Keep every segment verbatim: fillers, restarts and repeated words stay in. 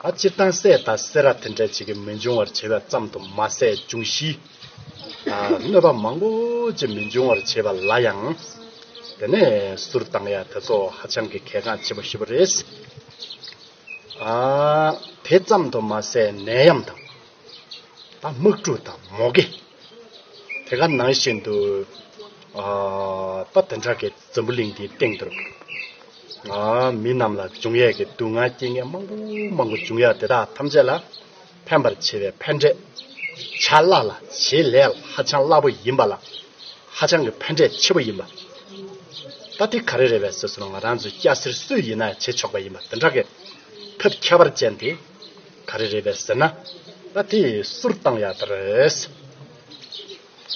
ཨ་སྤྱིར་བཏང་སྲས་དང་སྲས་ར་དེ་འདྲ་ཅིག་གི་མི་འབྱུང་བར་བྱེད་པ་ཙམ་དུ་མ་ཟད། འབྱུང་བཞིའི་ཨ་གནོད་པ་མང་པོ་ཅིག་མི་འབྱུང་བར་བྱེད་པ་ལ་ཡང་། དེ་ནས་གསུར་བཏང་ཡ་དེ་ཚོ་ཧ་ཅང་གི་གལ་འགངས་ཆེ་པོ་ཞིག་རེད། ཨ་དེ་ཙམ་དུ་མ་ཟད་ནད་ཡམས་དང་། ད་དམག་འཁྲུག་དང་མུ་གེ། དེ་ག་ནང་བཞིན་དུ་ཨ་ད་དེ་འདྲ་གི་འཛམ་བུ་གླིང་འདིའི་སྟེང་དུ་ཨ་མི་རྣམས་ལ་འབྱུང་ཡས་ཀྱི་སྡུག་བསྔལ་རྐྱེན་ངན་མང་པོ་མང་པོ་འབྱུང་ཡས་དེ་དག་ཐམས་ཅད་ལ་ཕན་པར་བྱེད་པའི་ཕན་འབྲས། བྱ་སླ་ལ་བྱེད་ལས་ལ་ཧ་ཅང་སླ་པོ་ཡིན་པ་ལ། ཧ་ཅང་གི་ཕན་འབྲས་ཆེ་པོ་ཡིན་པ། ད་དེ་ག་རེ་རེད་པས་ཟེར་སོང་ན། ང་རང་ཚོའི་སྐྱ་སེར་སུ་ཡིན་ན་བྱེད་ཆོག་པ་ཡིན་པ་དེ་འདྲ་གི་ཐབས་ཁྱད་པར་ཅན་དེ་ག་རེ་རེད་པས་ཟེར་ན། ད་དེ་གསུར་བཏང་ཡག་དེ་རེད།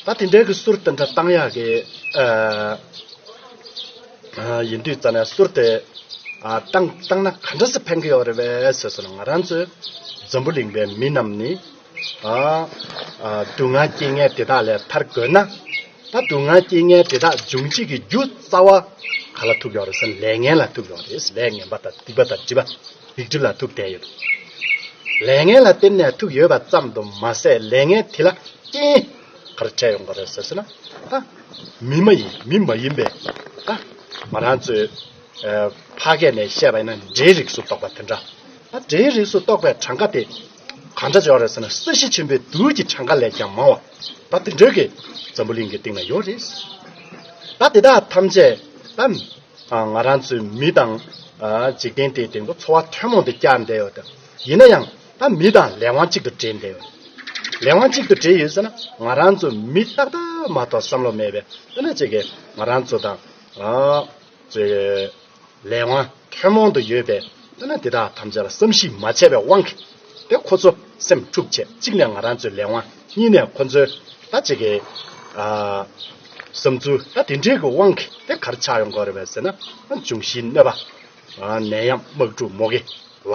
ད་དེ་འདྲའི་གི་གསུར་དེ་འདྲ་བཏང་ཡག་གི་ཨ་ཨ་ཡིན་དུས་ཙ་ན་གསུར་དེ་ཨ་བཏང་བཏང་ན་ག་འདྲ་སེ་ཕན་གི་ཡོད་རེད་པས་ཟེར་སོང་ན། ང་རང་ཚོའི་འཛམ་བུ་གླིང་པའི་མི་རྣམས་ནི། ཨ་ཨ་སྡུག་བསྔལ་རྐྱེན་ངན་དེ་དག་ལས་ཐར་དགོས་ན། ད་སྡུག་བསྔལ་རྐྱེན་ངན་དེ་དག་འབྱུང་བྱེད་ཀྱི་རྒྱུ་རྩ་བ་ག་ལ་ཐུག་ཡོད་རེད་ཟེར་ན། ལས་ངན་ལ་ཐུག་ཡོད་རེད། ལས་ངན་པ་དང་སྡིག་པ་དང་སྒྲིབ་པ་སྡིག་སྒྲིབ་ལ་ཐུག་བསྡད་ཡོད། ལས་ངན་ལ་བརྟེན་ནས་ཐུག་ཡོད་པ་ཙམ་དུ་མ་ཟད། ལས་ངན་དེ་ལ་རྐྱེན་ག་རེ་འཕྲད་ཡོང་གི་རེད་ཟེར་ན། ད་མི་མ་ཡིན་མི་མ་ཡིན་པའི་ད་ང་རང་ཚོའི་ཨ་ཕ་སྐད་ནས་བཤད་པ་ཡིན་ན་འདྲེའི་རིགས་སུ་གཏོགས་པ་དེ་འདྲ། ད་འདྲེའི་རིགས་སུ་གཏོགས་པའི་གྲངས་ཀ་དེ་ག་འདྲ་ཡོད་རེད་ཟེར་ན། ས་གཞི་ཆེན་པོའི་རྡུལ་གྱི་གྲངས་ཀ་ལས་ཀྱང་མང་བ། ད་དེ་འདྲའི་གི་འཛམ་བུ་གླིང་གི་སྟེང་ན་ཡོད་རེད། ད་དེ་དག་ཐམས་ཅད་ད་ང་རང་ཚོའི་མི་དང་འཇིག་རྟེན་དེའི་སྟེང་དུ་འཚོ་བ་ཐུན་མོང་དུ་བསྐྱལ་བསྡད་ཡོད་དེ། ཡིན་ན་ཡང་ད་མི་དང་ལས་དབང་གཅིག་ཏུ་འབྲེལ་བསྡད་ཡོད། ལས་དབང་གཅིག་ཏུ་འབྲེལ་ཡོད་ཟེར་ན། ང་རང་ཚོ་མི་ཏག་ཏག་མ་གཏོགས་བསམ་བློ་མེད་པའི་དེ་ན་ཅིག་གི་ང་རང་ཚོ་དང་ཨ་ཅིག་ལས་དབང་ཐུན་མོང་དུ་ཡོད་པའི་དེ་ན་དེ་དག་ཐམས་ཅད་ལ་བསམ་གཞིག་མ་བྱས་པའི་དབང་གིས་དེ་ཁོ་ཚོ་སེམས་འཁྲུག་བྱས། གཅིག་ནས་ང་རང་ཚོའི་ལས་དབང་། གཉིས་ནས་ཁོ་ཚོའི་ད་ཅིག་གི་ཨ་བསམ་ཚུལ། ད་དེ་འདྲའི་གི་དབང་གིས་དེ་ག་རེ་ཆགས་ཡོང་གི་རེད་པས་ཟེར་ན། འབྱུང་བཞིའི་གནོད་པ། ཨ་ནད་ཡམས། དམག་འཁྲུག་མུ་གེ་ལ་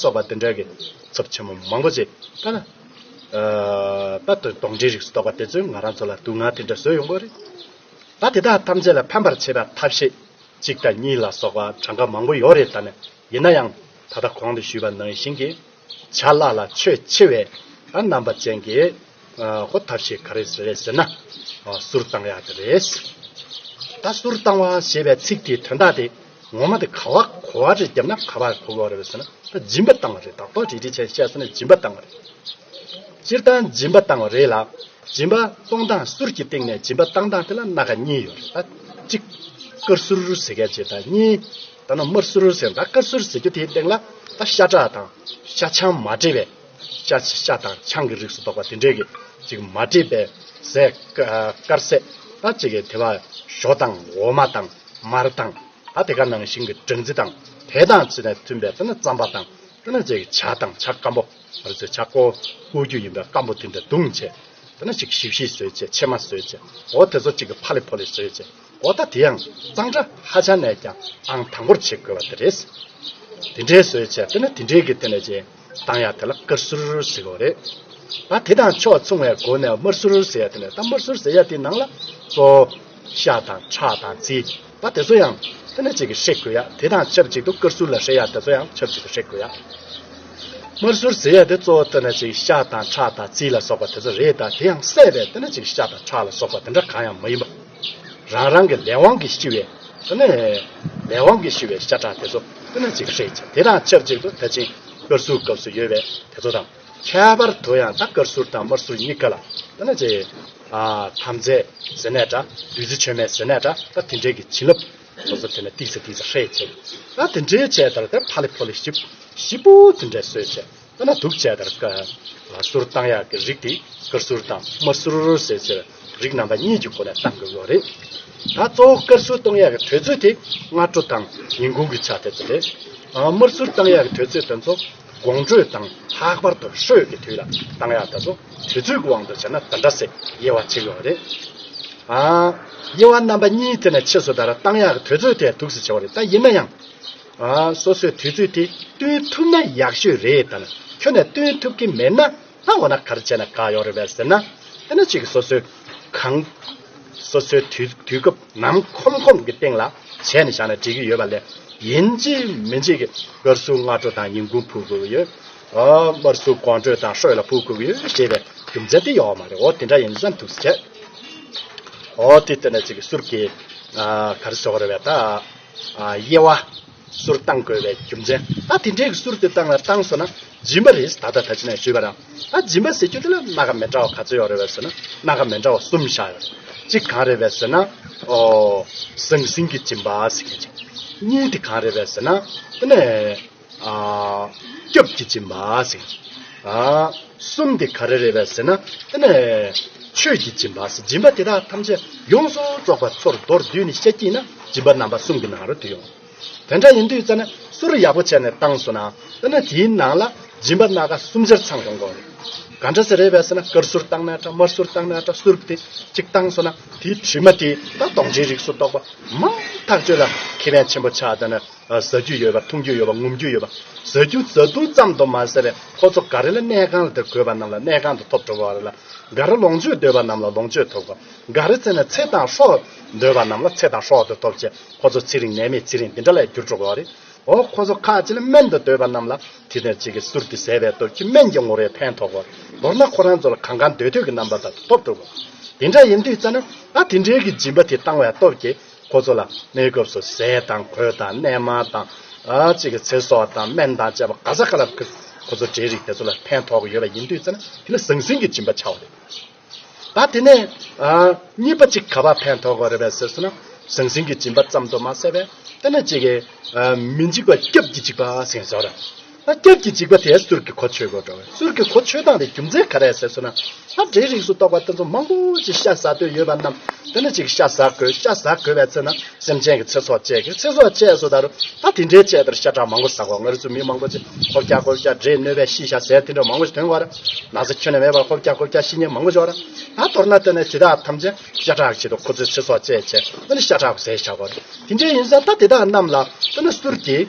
སོགས་པ་དེ་འདྲ་གི་ཚབས་ཆེན་པོ་མང་པོ་ཅིག་ད་ན་ཨ་ད་དུང་གདོན་འདྲེའི་རིགས་སུ་གཏོགས་པ་དེ་ཚོས་ང་རང་ཚོ་ལ་སྡུག་བསྔལ་དེ་འདྲ་བཟོས་ཡོང་གི་རེད། ད་དེ་དག་ཐམས་ཅད་ལ་ཕན་པར་བྱེད་པའི་ཐབས་ཤེས་གཅིག་དང་གཉིས་ལ་སོགས་པ་གྲངས་ཀ་མང་པོ་ཡོད་རེད། ད་ནི་ཡིན་ན་ཡང་ད་ལྟ་གོང་དུ་ཞུས་པ་ནང་བཞིན་གྱི་བྱ་སླ་ལ་ཆོད་ཆེ་བའི་ཨ་རྣམ་པ་ཅན་གྱི་ཨ་ཁོ་ཐབས་ཤེས་ག་རེ་རེད་ཟེར་ན། ཨ་གསུར་བཏང་ཡག་དེ་རེད། ད་གསུར་བཏང་བ་ཞེས་པའི་ཚིག་དེའི་དོན་དག་དེ་ངོ་མ་དེ་ག་བ་གོ་བ་རེ་བརྒྱབ་ན་ག་བ་གོ་དགོས་རེད་ཟེར་ན། ད་སྦྱིན་པ་བཏང་བ་རེད། དག་ཐོག་རིལ་རིལ་བྱས་བཤད་ཟེར་ན་སྦྱིན་པ་བཏང་བ་རེད། སྤྱིར་བཏང་སྦྱིན་པ་བཏང་བ་རེད་ལ། སྦྱིན་པ་གཏོང་སྟངས། གསུར་གྱི་སྟེང་ནས་སྦྱིན་པ་བཏང་སྟངས་དེ་ལ་སྣ་ཁ་གཉིས་ཡོད་རེད། ད་གཅིག་དཀར་གསུར་ཟེར་མཁན་ཅིག་དང་། གཉིས་ད་ནི་དམར་གསུར་ཟེར། ད་དཀར་གསུར་ཟེར་རྒྱུ་དེའི་སྟེང་ལ་ད་ཤ་ཁྲག་དང་ཤ་ཆང་མ་འདྲེས་པའི། ཤ་ཤ་དང་ཆང་གི་རིགས་སུ་གཏོགས་པ་དེ་འདྲས་ཀྱི་ཅིག་མ་འདྲེས་པའི་ཟས། དཀར་ཟས། ད་ཅིག་གི་དེ་བ་ཞོ་དང་འོ་མ་དང་མར་དང་། ད་དེ་ག་ནང་བཞིན་གྱི་སྦྲང་རྩི་དང་། དེ་དང་ཅི་ནས་མཐུན་པའི་དེ་ནི་རྩམ་པ་དང་། དེ་ནི་ཅིག་ཇ་དང་ཇ་སྐམ་པོ། ང་ཚོས་ཇ་བསྐོལ་བསྐོལ་རྒྱུ་ཡིན་པའི་སྐམ་པོ་དེ་འདྲ་བརྡུངས་བྱས། དེ་ནི་ཅིག་ཞིབ་ཞིབ་བཟོས་བྱས། ཕྱེ་མ་བཟོས་བྱས། འོ་དེ་ཚོ་ཅིག་གི་ཕ་ལི་ཕོ་ལི་བཟོས་བྱས། འོ་ད་དེ་ཡང་གཙང་སྦྲ་ཧ་ཅང་ནས་ཀྱང་ཨང་དང་པོར་བྱེད་དགོས་པ་དེ་རེད། དེ་འདྲའི་བཟོས་བྱས། དེ་ནི་དེ་འདྲའི་གི་དེ་ནས་ཅིག་བཏང་ཡ་དེ་ལ་དཀར་གསུར་ཟེར་གོ་རེད། ད་དེ་དང་ཕྱོགས་མཚུངས་པའི་སྒོ་ནས་དམར་གསུར་ཟེར་ཡ་དེ་ནས། ད་དམར་གསུར་ཟེར་ཡ་དེའི་ནང་ལ་གཙོ་བོ་ཤ་དང་ཁྲག་དང་རྩི། ད་དེ་ཚོ་ཡང་དེ་ནས་ཅིག་གི་བསྲེ་དགོས་ཡ། དེ་དང་ཆབས་ཅིག་ཏུ་དཀར་གསུར་ལ་བསྲེ་ཡ་དེ་ཚོ་ཡང་ཆབས་ཅིག་ཏུ་བསྲེ་དགོས་ཡ། དམར་གསུར་ཟེར་ཡ་དེ་གཙོ་བོ་དེ་ནས་ཅིག་ཤ་དང་ཁྲག་དང་རྩི་ལ་སོགས་པ་དེ་ཚོ་རེད། ད་དེ་ཡང་བསྲེས་པའི་དེ་ནས་ཅིག་ཤ་དང་ཁྲག་ལ་སོགས་པ་དེ་འདྲ་གང་ཡང་མ་ཡིན་པ། རང་རང་གི་ལས་དབང་གིས་ཤི་བའི་དེ་ནས་ལས་དབང་གིས་ཤི་བའི་ཤ་ཁྲག་དེ་ཚོ་དེ་ནས་ཅིག་བསྲེ་བྱས། དེ་དང་ཆབས་ཅིག་ཏུ་ད་ཅིག་དཀར་གསུར་སྐབས་སུ་ཡོད་པའི་དེ་ཚོ་དང་། ཁྱད་པར་དུ་ཡང་ད་དཀར་གསུར་དང་དམར་གསུར་གཉིས་ཀ་ལ་དེ་ནས་ཅིག་ཨ་དམ་རྫས་ཟེར་ནའི་འདྲ། བདུད་རྩི་མཆོད་མེ་ཟེར་ནའི་འདྲ། ད་དེ་འདྲའི་གི་བྱིན་རླབས་སོ་སོ་དེ་ནས་ཏིག་ཙེ་ཏིག་ཙེ་བསྲེས་བྱས། ད་དེ་འདྲའི་བྱས་ལྟར་དེ་ཕ་ལི་ཕོ་ལི་ཞིབ་ཞིབ་པོ་དེ་འདྲ་བཟོས་བྱས། ད་ནི་འདུག་བྱས་ལྟར་ཀ་གསུར་བཏང་ཡག་གི་རིགས་དེ་དཀར་གསུར་དང་དམར་གསུར་ཟེར་ཟེར་རིགས་རྣམ་པ་གཉིས་ཀྱི་སྒོ་ནས་བཏང་དགོས་ཡོད་རེད། ད་གཙོ་བོ་དཀར་གསུར་གཏོང་ཡག་གི་དུས་ཚོད་དེ་སྔ་དྲོ་དང་ཉིན་གུང་གི་ཆ་དེ་ཚོ་རེད། ཨ་དམར་གསུར་བཏང་ཡག་གི་དུས་ཚོད་དེ་ཚོ་དགོང་དྲོ་དང་ལྷག་པར་དུ་ཧྲོས་ཀྱི་དུས་ལ་བཏང་ཡག་དེ་ཚོ་དུས་ཚོད་ཀྱི་དབང་དུ་བྱས་ན་དེ་འདྲ་སེ་དབྱེ་བ་ཕྱེ་གི་ཡོད་རེད། ཨ་དབྱེ་བ་རྣམ་པ་གཉིས་དེ་ནས་ཕྱེ་སོང་། ད་ར་བཏང་ཡག་གི་དུས་ཚོད་དེ་འདུག་སེ་བྱས་པ་རེད། ད་ཡིན་ན་ཡང་ཨ་སོ་སོའི་དུས་ཚོད་དེ་བསྟུན་ཐུབ་ན་ཡག་ཤོས་རེད། ད་ནི་ཁྱོན་ནས་བསྟུན་ཐུབ་ཀྱི་མེད་ན། ད་འོ་ན་ག་རེ་བྱས་ན་དགའ་ཡོད་རེད་པས་ཟེར་ན། དེ་ནི་ཅིག་སོ་སོའི་གང་ སོ་སོའི་དུས་དུས་སྐབས་ནམ་ཁོམ་ཁོམ་གྱི་སྟེང་ལ་བྱས་ནས་བཞག་ན་འགྲིག་གི་ཡོད་པ་ལས། ཡིན་གཅིག་མིན་གཅིག་གི་དཀར་གསུར་སྔ་དྲོ་དང་ཉིན་གུང་ཕུལ་དགོས་ཀྱི་ཡོད། ཨ། དམར་གསུར་དགོང་དྲོ་དང་ཧྲོས་ལ་ཕུལ་དགོས་ཀྱི་ཡོད་ཅེས་པའི་རྒྱུ་མཚན་དེ་ཡོད་མ་རེད། འོ་དེ་འདྲ་ཡིན་ཙང་འདུག་ཟེར། འོ་དེ་ལྟ་ན་གཅིག་གི་གསུར་གྱི། ཨ། ག་རེ་ཟེར་དགོས་རེད་པས་ད། ཨ། དབྱེ་བ། གསུར་བཏང་དགོས་པའི་རྒྱུ་མཚན། ད་དེ་འདྲའི་གི་གསུར་དེ་བཏང་ལ་བཏང་སོང་ན་སྦྱིན་པ་རེད། ད་ལྟ་ད་ཅི་ནས་ཞུས་པ་རང་། ད་སྦྱིན་པ་ཟེར་རྒྱུ་དེ་ལ་སྣ་ཁ་མི་འདྲ་བ་ག་ཚོད་ཡོད་རེད་པས་ཟེར་ན། སྣ་ཁ་མི་འདྲ་བ་གསུམ་བཞག་ཡོད་རེད། གཅིག་གང་རེད་པས་ཟེར་ན། ཨོ། ཟང་ཟིང་གི་སྦྱིན་པ་ཟེར་མཁན་ཅིག་གཉིས་དེ་གང་རེད་པས་ཟེར་ན། དེ་ནས། ཨ། སྐྱབས་ཀྱི་སྦྱིན་པ་ཟེར། ཨ། གསུམ་དེ་ག་རེ་རེད་པས་ཟེར་ན། དེ་ནས་ཆོས་ཀྱི་སྦྱིན་པ་ཟེར། སྦྱིན་པ་དེ་དག་ཐམས་ཅད་ཡོངས་སུ་རྫོགས་པ་ཚུར་མདོར་བསྡུས་ནས་བཤད་ཀྱི་ཡིན་ན་སྦྱིན་པ་རྣམ་པ་གསུམ་གྱི་ནང་རུ་འདུ་ཡོང་། དེ་འདྲ་ཡིན་དུས་ཙ་ན་གསུར་ཡག་པོ་བྱས་ནས་བཏང་སོང་ན། དེ་ནས་དེའི་ནང་ལ་སྦྱིན་པ་སྣ་ཁ་གསུམ་ཆར་ཚང་ཡོང་གི་རེད། ག་འདྲ་ཟེར་རེད་པས་ཟེར་ན། དཀར་གསུར་བཏང་ན་འདྲ། དམར་གསུར་བཏང་ན་འདྲ། གསུར་དེ་གཅིག་བཏང་སོང་ན་དེའི་དྲི་མ་དེ་ད་དོང་ཁྲའི་རིགས་སུ་གཏོགས་པ་མང་ཐག་ཆོད་ལ་ཁེ་ཕན་ཆེན་པོ་ཆགས། དེ་ནས། ཨ། ཟ་རྒྱུ་ཡོད་པ། འཐུང་རྒྱུ་ཡོད་པ། ངོམ་རྒྱུ་ཡོད་པ། ཟ་རྒྱུ་བཟའ་བཏུང་ཙམ་དུ་མ་ཟད་པའི་ཁོ་ཚོ་ག་རེ་ལ་གནས་ཁང་ལ་དེ་དགོས་པ་རྣམས་ལ་གནས་ཁང་དུ་ཐོབ་འགྲོ་གི་རེད་ལ། ག་རེ་ལོངས་སྤྱོད་འདོད་པ་རྣམས་ལ་ལོངས་སྤྱོད་ཐོབ་གོ། ག་རེ་ཚེ་ན་ཚེ་དང་སྲོག་འདོད་པ་རྣམས་ལ་ཚེ་དང་སྲོག་དེ་ཐོབ་བྱས། ཁོ་ཚོ་ཚེ་རིང་ནད་མེད་ཚེ་རིང་འདི་འདྲ་ལ་འགྱུར་འགྲོ་གི་རེད། འོ་ཁོ་ཚོ་ཁ་ཅིག་ལ་སྨན་དུ་འདོད་པ་རྣམས་ལ་དེ་ནས་ཅིག་གི་གསུར་དེ་བཟས་པའི་སྟོབས་ཀྱིས་སྨན་གྱི་ངོ་རེ་ཕན་ཐོགས་གོ། མདོར་ན་ཁོ་རང་ཚོ་ལ་གང་གང་འདོད་འདོད་ཀྱི་རྣམ་པ་དག་ཐོབ་འགྲོ་གོ། དེ་འདྲ་ཡིན་དུས་ཙ་ན་ད་དེ་འདྲའི་གི་སྦྱིན་པ་དེ་བཏང་བའི་སྟོབས་ཀྱིས། ཁོ་ཚོ་ལ་གནས་སྐབས་སུ་ཟས་དང་གོས་དང་གནས་མལ་དང་། ཨ། གཅིག་གི་ཚེ་སྲོག་དང་སྨན་དང་བཅས་པ་ག་ས་ག་ལ་ཁོ་ཚོ་འདྲེའི་རིགས་དེ་ཚོ་ལ་ཕན་ཐོགས་ཀྱི་ཡོད་པ་ཡིན་དུས་ཙ་ན་དེ་ལ་ཟང་ཟིང་གི་སྦྱིན་པ་ཆགས་པ་རེད། ད་དེ་ནས། ཨ། གཉིས་པ་གཅིག་ག་པར་ཕན་ཐོགས་ཀྱི་རེད་པས་ཟེར་སོང་ན། ཟང་ཟིང་གི་སྦྱིན་པ་ཙམ་དུ་མ་ཟད་པས། དེ་ནས་གཅིག་གི། ཨ། མི་འཇིགས་པ་སྐྱབས་ཀྱི་འཇིགས་པ་ཟེར་ཟེར་བ་རེད། ད་སྐྱབས་ཀྱི་འཇིགས་པ་དེ་གསུར་གྱི་གོ་ཆོད་དགོས་འགྲོ་བས། གསུར་གྱི་གོ་ཆོད་སྟངས་དེ་རྒྱུ་མཚན་ག་རེ་ཟེར་སོང་ན། ད་འདྲེའི་རིགས་སུ་གཏོགས་པ་དེ་ཚོ་མང་པོ་ཅིག་ཤ་ཟ་འདོད་ཡོད་པ་རྣམས་དེ་ནས་ཅིག་ཤ་ཟ་དགོས། ཤ་ཟ་དགོས་པའི་ཚེ་ན་སེམས་ཅན་གྱི་ཚེ་སྲོག་བཅད་དགོས། ཚེ་སྲོག་བཅད་སོ་ད་རུ་ད་དེ་འདྲའི་བཅད་དེར་ཤ་ཁྲག་མང་པོ་ཟ་དགོས། ང་རང་ཚོ་མི་མང་པོ་ཅིག་ཕོ་བརྒྱ་ལྔ་བརྒྱ་འདྲེས་གནོད་པའི་ཤི་ཤ་ཟས་དེ་འདྲ་མང་པོ་ཞིག་ཐོན་པ་རེད། ན་ཚ་ཁྱོན་ནས་མེད་པར་ཕོ་བརྒྱ་ལྔ་བརྒྱ་ཤི་མཁན་མང་པོ་ཞིག་ཡོད་རེད། ད་མདོར་ན་དེ་ནས་ཇི་ལྟར་ཐམས་ཅད་ཤ་ཁྲག་ཆེད་དུ་ཁོ་ཚོའི་ཚེ་སྲོག་བཅད་བྱས་དེ་ནས་ཤ་ཁྲག་ཟས་བཞག་པ་རེད། དེ་འདྲའི་ཡིན་ཙང་ད་དེ་དག་རྣམས་ལ་དེ་ནས་གསུར་གྱིས་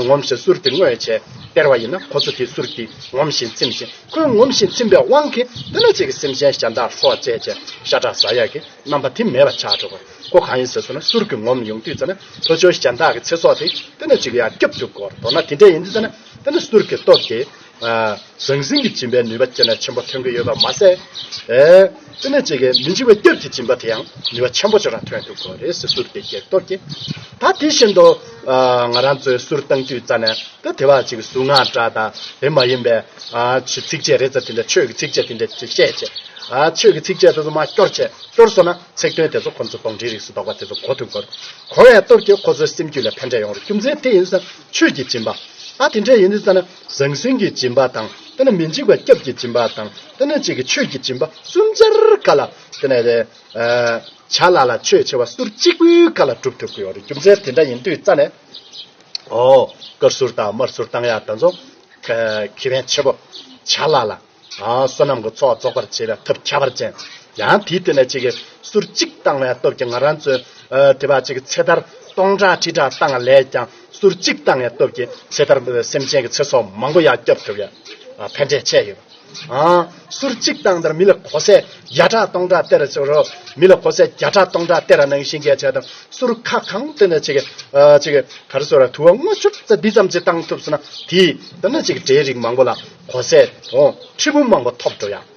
ངོམས་ཤིང་གསུར་དེ་བསྔོས་བྱས་སྟེར་བ་ཡིན་ན། ཁོ་ཚོ་དེ་གསུར་གྱིས་ངོམས་ཤིང་ཚིམ་ཞིང་། ཁོས་ངོམས་ཤིང་ཚིམ་པའི་དབང་གིས་དེ་ནས་ཅིག་གི་སེམས་ཅན་གཞན་དག་སྲོག་བཅད་བྱས་ཤ་ཁྲག་ཟ་ཡག་གི་རྣམ་པ་དེ་མེད་པ་ཆགས་འགྲོ་གི་རེད། ཁོ་གང་ཡིན་ཟེར་སོང་ན་གསུར་གྱིས་ངོམས་ཡོང་དུས་ཙ་ན་ལྷོ་ཕྱོགས་གཞན་དག་གི་ཚེ་སྲོག་དེ་དེ་ནས་ཅིག་ཡང་སྐྱོབ་ཐུབ་ཀྱི་རེད། མདོར་ན་དེ་འདྲ་ཡིན་དུས་ཙ་ན་དེ་ནས་གསུར་གྱི་སྟོབས་ཀྱིས། ཨ། ཟང་ཟིང་གི་སྦྱིན་པའི་ནུས་པ་ཅི་ནས་ཆེན་པོ་ཐོན་གྱི་ཡོད་པ་མ་ཟད། ཨེ། དེ་ནས་ཅིག་གི་མི་འཇིགས་པའི་སྐྱབས་ཀྱི་སྦྱིན་པ་དེ་ཡང་ནུས་པ་ཆེན་པོ་ཅིག་རང་ཐོན་ཐུབ་ཀྱི་རེད་ཟེར། གསུར་དེ་གྱི་སྟོབས་ཀྱིས། ད་དེ་བཞིན་དུ། ཨ། ང་རང་ཚོའི་གསུར་བཏང་དུས་ཙ་ནས་ད་དེ་བ་ཅིག་གཟུངས་སྔགས་འདྲ་དང་དེ་མ་ཡིན་པའི། ཨ། ཆོས་ཚིགས་བཅད་རེ་ཙམ་དེ་འདྲ། ཆོས་ཀྱི་ཚིགས་བཅད་དེ་འདྲ་ཅིག་བཤད་བྱས། ཨ། ཆོས་ཀྱི་ཚིགས་བཅད་དེ་ཚོ་མར་སྐྱོར་བྱས། སྐྱོར་སོང་ན་ཚིག་དོན་དེ་ཚོ་ཁོ་ཚོ་དོང་ཁྲའི་རིགས་སུ་གཏོགས་པ་དེ་ཚོ་གོ་ཐུབ་ཀྱི་རེད། གོ་བའི་སྟོབས་ཀྱིས་ཁོ་ཚོའི་སེམས་རྒྱུད་ལ་ཕན་འབྲས་ཡོང་རེད། རྒྱུ་མཚན་དེ་ཡིན་ཙང་ཆོས་ཀྱི་སྦྱིན་པ། ད་དེ་འདྲ་ཡིན་དུས་ཙ་ན་ཟང་ཟིང་གི་སྦྱིན་པ་དང་དེ་ནས་མི་འཇིགས་པ་སྐྱབས་ཀྱི་སྦྱིན་པ་དང་དེ་ནས་ཅིག་གི་ཆོས་ཀྱི་སྦྱིན་པ་གསུམ་ཆར་ག་ལ་དེ་ནས། ཨ། བྱ་ལ་ལ་ཆོས་ཆེ་བ་གསུར་གཅིག་པུའི་ག་ལ་སྒྲུབ་ཐུབ་ཀྱི་ཡོད་རེད། རྒྱུ་མཚན་དེ་འདྲ་ཡིན་དུས་ཙ་ནས། ཨོ། དཀར་གསུར་དང་དམར་གསུར་བཏང་ཡག་དེ་ཚོ་ཁེ་ཕན་ཆེ་པོ། བྱ་ལ་ལ། ཨ། བསོད་ནམས་ཀྱི་ཚོགས་རྫོགས་པར་བྱེད་པའི་ཐབས་ཁྱད་པར་ཅན། ཡང་དེའི་སྟེང་ནས་ཅིག་གི་གསུར་གཅིག་བཏང་བའི་སྟོབས་ཀྱིས་ང་རང་ཚོའི། ཨ། དེ་བ་ཅིག་ཚེ་ཐར་སྟོང་ཕྲག་ཁྲི་ཕྲག་བཏང་ལས་ཀྱང་གསུར་གཅིག་བཏང་བའི་སྟོབས་ཀྱིས་ཚེ་ཐར་སེམས་ཅན་གྱི་ཚེ་སྲོག་མང་པོ་ཡང་སྐྱོབ་ཐུབ་ཡ། ཨ། ཕན་འབྲས་ཆེ་ཡོད། ཨ། གསུར་གཅིག་བཏང་དེར་མི་ལ་གོ་ས་བརྒྱ་ཕྲག་སྟོང་ཕྲག་སྟེར་ཟེར་རོ། མི་ལ་གོ་ས་བརྒྱ་ཕྲག་སྟོང་ཕྲག་སྟེར་ནང་བཞིན་གྱི་བྱས་དང་། གསུར་ཁ་གང་སྟེར་ནས་ཅིག་གི། ཨ། ཅིག་གི་ག་རེ་ཟེར་ར། དུ་བ་སྔོ་ཆུར་ཙམ་འདི་ཙམ་ཅིག་བཏང་ཐུབ་སོང་ན་དེས་དེ་ནས་ཅིག་འདྲེའི་རིགས་མང་པོ་ལ་གོ་ས་འོང་ཁྲི་འབུམ་མང་པོ་ཐོབ་འགྲོ་ཡ།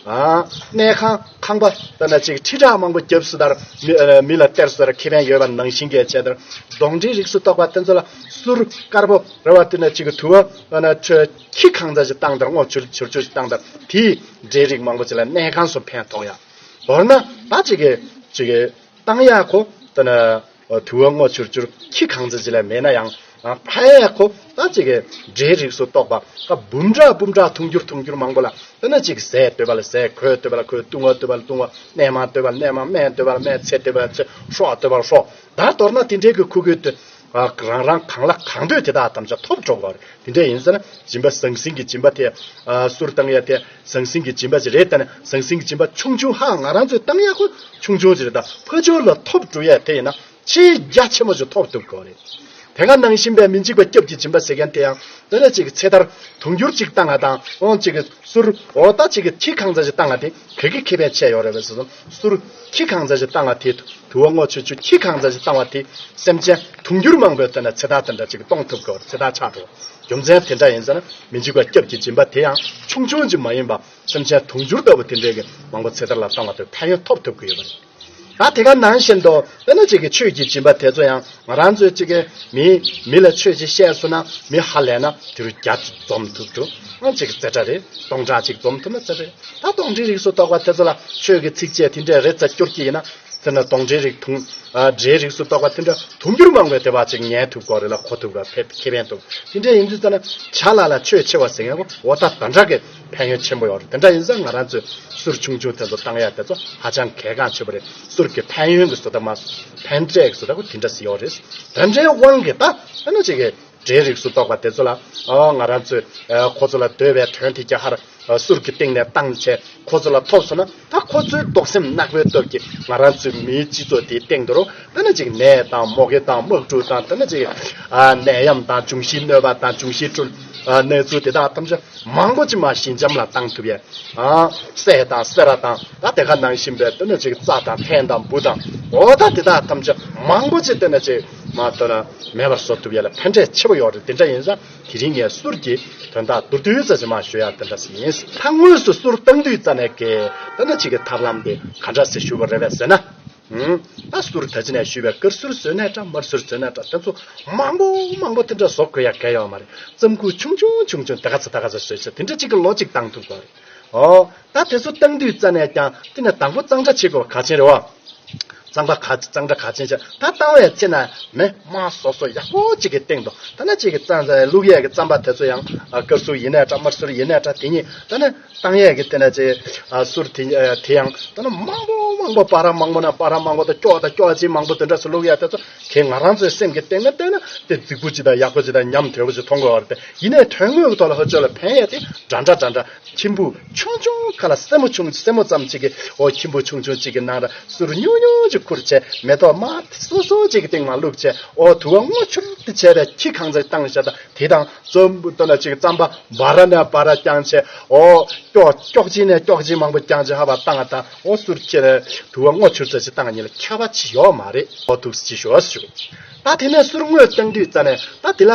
ཨ། གནས་ཁང་ཁང་པ་དེ་ནས་ཅིག་ཁྲི་ཕྲག་མང་པོ་བརྒྱབ་སོང་དར་མི། ཨ། མི་ལ་སྟེར་སོང་དར་ཁེ་ཕན་ཡོད་པ་ནང་བཞིན་གྱི་བྱས་དར་དོང་ཁྲའི་རིགས་སུ་གཏོགས་པ་དེ་ཚོ་ལ་གསུར་དཀར་པོ་རེད་བ། དེ་ནས་ཅིག་གི་དུ་བ་ཨ་ནི་ཁྲི་ཁྱི་གང་ཙམ་ཅིག་བཏང་དར་སྔོ་ཆུར་ཆུར་ཆུར་ཅིག་བཏང་དར་དེས་འདྲེའི་རིགས་མང་པོ་ཅིག་ལ་གནས་ཁང་སུ་ཕན་ཐོགས་ཡ། མདོར་ན་ད་ཅིག་གི་ཅིག་གི་བཏང་ཡག་གོ་དེ་ནས་དུ་བ་སྔོ་ཆུར་ཆུར་ཁྱི་གང་ཙམ་ཅིག་ལས་མེད་ན་ཡང་། ཨ། ཕ་ཡག་གོ་ད་ཅིག་གི་འདྲེའི་རིགས་སུ་གཏོགས་པ་ད་འབུམ་ཕྲག་འབུམ་ཕྲག་དུང་འགྱུར་དུང་འགྱུར་མང་པོ་ལ་དེ་ནས་ཅིག་ཟས་འདོད་པ་ལ་ཟས། གོས་འདོད་པ་ལ་གོས། བཏུང་བ་འདོད་པ་ལ་བཏུང་བ། གནས་མལ་འདོད་པ་ལ་གནས་མལ། སྨན་འདོད་པ་ལ་སྨན། ཚེ་འདོད་པ་ལ་ཚེ། སྲོག་འདོད་པ་ལ་སྲོག་ད་མདོར་ན་དེ་འདྲའི་གི་ཁུ་ཁུའི་དོན། ཨ། རང་རང་གང་ལ་གང་འདོད་དེ་དག་ཐམས་ཅད་ཐོབ་འགྲོ་གི་རེད། དེ་འདྲ་ཡིན་ཟེར་ན་སྦྱིན་པ་ཟང་ཟིང་གི་སྦྱིན་པ་དེ། ཨ། གསུར་བཏང་ཡ་དེ་ཟང་ཟིང་གི་སྦྱིན་པ་ཅིག་རེད། ད་ནི་ཟང་ཟིང་གི་སྦྱིན་པ་ཆུང་ཆུང་ཧ་ང་རང་ཚོས་བཏང་ཡ་ཁོ་ཆུང་ཆུང་ཅིག་རེད། ད་ཕ་ཆོས་ལ་ཐོབ་འགྲོ་ཡ་དེ་ཡིན་ན་ཆེས་རྒྱ་ཆེན་པོ་ཅིག་ཐོབ་ཐུབ་དགོས་རེད། དེ་ག་ནང་བཞིན་པའི་མི་འཇིགས་པ་སྐྱབས་ཀྱི་སྦྱིན་པ་ཟེར་མཁན་དེ་ཡང་དེ་ནས་ཅིག་ཚེ་ཐར་དུང་འགྱུར་ཅིག་བཏང་བ་དང་འོང་ཅིག་གསུར་འོ་ད་ཅིག་ཁྱི་གང་ཚ་ཅིག་བཏང་བ་དེ་ག་གི་ཁེ་ཕན་ཆེ་ཡོད་རེད་པས་ཟེར་སོང་། གསུར་ཁྱི་གང་ཚ་ཅིག་བཏང་བ་དེ་དུ་བ་སྔོ་ཆུ་ཆུ་ཁྱི་གང་ཚ་ཅིག་བཏང་བ་དེ་སེམས་ཅན་དུང་འགྱུར་མང་པོའི་དེ་ནས་ཚེ་ཐར་དེ་འདྲ་ཅིག་གཏོང་ཐུབ་དགོས་ཚེ་ཐར་ཆགས་འགྲོ། རྒྱུ་མཚན་དེ་འདྲ་ཡིན་ཟེར་ན་མི་འཇིགས་པ་སྐྱབས་ཀྱི་སྦྱིན་པ་དེ་ཡང་ཆུང་ཆུང་ཅིག་མ་ཡིན་པ་སེམས་ཅན་དུང་འགྱུར་ལྟ་བུ་དེ་འདྲའི་གི་མང་པོ་ཚེ་ཐར་ལ་བཏང་བ་དེ་ཕན་ཡོན་ཐོབ་ཐུབ་ཀྱི་ཡོད་པ་རེད། ད་དེ་ག་ནང་བཞིན་དུ་དཔེར་ན་ཅིག་གི་ཆོས་ཀྱི་སྦྱིན་པ་དེ་ཚོ་ཡང་ང་རང་ཚོའི་ཅིག་གི་མི་མི་ལ་ཆོས་ཅིག་བཤད་སོང་ན་མི་ཧ་ལས་ན་དེ་རུ་བརྒྱ་ཅིག་འཛོམས་ཐུབ་འགྲོ། ཨང་ཅིག་རྩེ་གྲ་རེད་སྟོང་ཕྲག་ཅིག་འཛོམས་ཐུབ་ན་རྩེ་གྲ་རེད། ད་སྟོང་ཁྲིའི་རིགས་སུ་གཏོགས་པ་དེ་ཚོ་ལ་ཆོས་ཀྱི་ཚིགས་བཅད་དེ་འདྲའི་རེ་རྩ་སྐྱུར་གྱི་ཡིན་ན་དེ་ན་སྟོང་ཁྲིའི་རིགས་དུང་ཨ་འདྲའི་རིགས་སུ་གཏོགས་པ་དེ་འདྲ་དུང་འགྱུར་མང་བའི་དེ་བ་ཅིག་ཉན་ཐུབ་དགོས་རེད་ལ་གོ་ཐུབ་དགོས་ཕེབས་ཁེ་ཕན་ཐོབ་དེ་འདྲའི་ཡིན་དུས་ཙ་ན་བྱ་ལ་ལ་ཆོས་ཆེ་བ་ཟེར་མཁན་གོ་འོ་ད་དེ་འདྲ་གི་ཕན་ཡོན་ཆེན་པོ་ཡོད་རེད། དེ་འདྲ་ཡིན་ཙང་ང་རང་ཚོས་གསུར་ཆུང་ཆུང་དེ་ཚོ་བཏང་ཡ་དེ་ཚོ་ཧ་ཅང་གལ་འགངས་ཆེ་པོ་རེད། གསུར་གྱི་ཕན་ཡོན་གྱི་བཟོ་ལྟ་མ་ཕན་འབྲས་ཀྱི་བཟོ་ལྟ་ཁོ་དེ་འདྲ་ཞིག་ཡོད་རེད། དེ་འདྲའི་དབང་གིས་ད་ཨ་ནི་ཅིག་གི་འདྲའི་རིགས་སུ་གཏོགས་པ་དེ་ཚོ་ལ་ཨ་ང་རང་ཚོས་ཨ་ཁོ་ཚོ་ལ་འདོད་པའི་དོན་དེ་རྒྱ་ཧར་ཨ་གསུར་གྱི་སྟེང་ནས་བཏང་བྱས་ཁོ་ཚོ་ལ་ཐོབ་སོང་ན་ད་ཁོ་ཚོའི་བདག་སེམས་ནག་པོའི་སྟོབས་ཀྱིས་ང་རང་ཚོའི་མིའི་སྤྱི་ཚོགས་དེའི་སྟེང་དུ་རུ་དེ་ནི་ཅིག་ནད་དང་མུ་གེ་དང་དམག་འཁྲུག་དང་དེ་ནི་ཅིག་ཨ་ནད་ཡམས་དང་འབྱུང་བཞིའི་གནོད་པ་དང་འབྱུང་བཞིའི་འཁྲུལ་ཨ་གནས་ཚུལ་དེ་དག་ཐམས་ཅད་མང་པོ་ཅིག་མ་ཞི་འཇམ་ལ་བཏང་ཐུབ་ཡས། ཨ་སྲས་དང་སེ་ར་དང་ད་དེ་ག་ནང་བཞིན་པའི་དེ་ནས་ཅིག་རྩྭ་དང་ཐན་དང་འབུ་དང་འོ་ད་དེ་དག་ཐམས་ཅད་མང་པོ་ཅིག་དེ་ནས་ཅིག་མ་དོ་ན་མེད་པར་བཟོ་ཐུབ་ཡས་ལ་ཕན་འབྲས་ཆེ་བ་ཡོད་རེད། དེ་འདྲ་ཡིན་ཙང་དེ་རིང་ངས་གསུར་གྱི་དོན་དག་མདོར་བསྡུས་ཙམ་ཞིག་མ་ཞུ་ཡ་དེ་འདྲ་ཞིག་ཡིན། ད་དངོས་སུ་གསུར་བཏང་དུས་རྩ་ནས་ཀྱི་དེ་ནས་ཅིག་གི་ཐབས་ལམ་དེ་ག་འདྲ་ཞིག་ཞུ་དགོས་རེད་པས་ཟེར་ན། ཨུམ། ད་གསུར་ད་ཅི་ནས་ཞུས་པའི་དཀར་གསུར་བཟོས་ནས་འདྲ་དམར་གསུར་བཟོས་ནས་འདྲ་དེ་ཚོ་མང་པོ་མང་པོ་དེ་འདྲ་བཟོ་དགོས་ཡ་གལ་ཡོད་མ་རེད། རྩམ་ཁུག་ཆུང་ཆུང་ཆུང་ཆུང་དེ་ག་ཚ་ད་ག་ཚ་བཟོས་བྱས་དེ་འདྲ་གཅིག་གི་ལོ་གཅིག་བཏང་ཐུབ་དགོས་རེད། ཨོ། ད་དེ་ཚོ་བཏང་དུས་རྩ་ནས་ཀྱང་དེ་ནས་དང་པོ་གཙང་སྦྲ་བྱེད་དགོས་པ་གལ་ཆེན་རེད་བ། གཙང་པ་ག་གཙང་སྦྲ་གལ་ཆེན་བྱས་ད་བཏང་བའི་ཚེ་ན་མེ་མ་བཟོ་བཟོ་ཡག་པོ་གཅིག་གི་སྟེང་དུ་ད་ནས་གཅིག་གི་གཙང་བླུག་ཡས་ཀྱི་རྩམ་པ་དེ་ཚོ་ཡང་དཀར་གསུར་ཡིན་ནའི་འདྲ་དམར་གསུར་ཡིན་ནའི་འདྲ་དེ་གཉིས་ད་ནས། བཏང་ཡས་ཀྱི་དེ་ནས་ཅིག་ཨ་གསུར་དེ་ཨ་དེ་ཡང་ད་ནི་མང་པོ་མང་པོ་པ་ར་མང་པོ་ན་པ་ར་མང་པོ་དང་སྐྱོགས་དང་སྐྱོགས་ཅིག་མང་པོ་དེ་འདྲ་སུ་བླུག་ཡ་དེ་ཚོ་གི་ང་རང་ཚོའི་སེམས་ཀྱི་སྟེང་ན་བལྟས་ན་དེ་རྫིག་པོ་ཅིག་དང་ཡག་པོ་ཅིག་དང་ཉམས་དོད་པོ་ཅིག་མཐོང་གི་ཡོད་རེད་དེ་ཡིན་ནའི་དོན་དངོས་ཀྱི་ཐོག་ལ་ཧ་ཅོ་ལ་ཕན་ཡས་དེ་འདྲ་འདྲ་འདྲ་འདྲ་ཁྱིམ་བུ་ཆུང་ཆུང་ཁ་ལ་སེན་མོ་ཆུང་སེན་མོ་ཙམ་ཅིག་གི་འོ་ཁྱིམ་བུ་ཆུང་ཆུང་ཅིག་གི་ནང་ལ་གསུར་ཉུང་ཉུང་ཅིག་ཁུར་བྱས་མེ་ཏོག་དམར་སོ་སོ་ཅིག་གི་སྟེང་མ་བླུགས་བྱས་འོ་དུ་བ་སྔོ་ཆུར་དེ་བྱས་པའི་ཁྱི་གང་ཚ་བཏང་བཞག་ད་དེ་དང་། རྩམ་པ་ལྟ་ན་ཅིག་རྩམ་པ་འབའ་ར་ནས་འབའ་ར་བརྐྱངས་བྱས་ཨོ་ཀྱོག་ཀྱོག་ཅིག་ནས་ཀྱོག་ཅིག་མང་པོ་བརྐྱངས་བྱས་ཧ་བ་བཏང་ང་དང་ཨོ་གསུར་ཁྱེར་དུ་བ་སྔོ་ཆུར་ཙམ་ཅིག་བཏང་ང་ཉིད་ལ་ཁྱད་པར་ཅི་ཡོད་མ་རེད། ཨོ་ཐུགས་རྗེ་ཆེ་ཞུ་བ་ཞུ། ད་དེ་ནས་གསུར་དངོས་བཏང་དུས་རྩ་ནས་ད་དེ་ལ་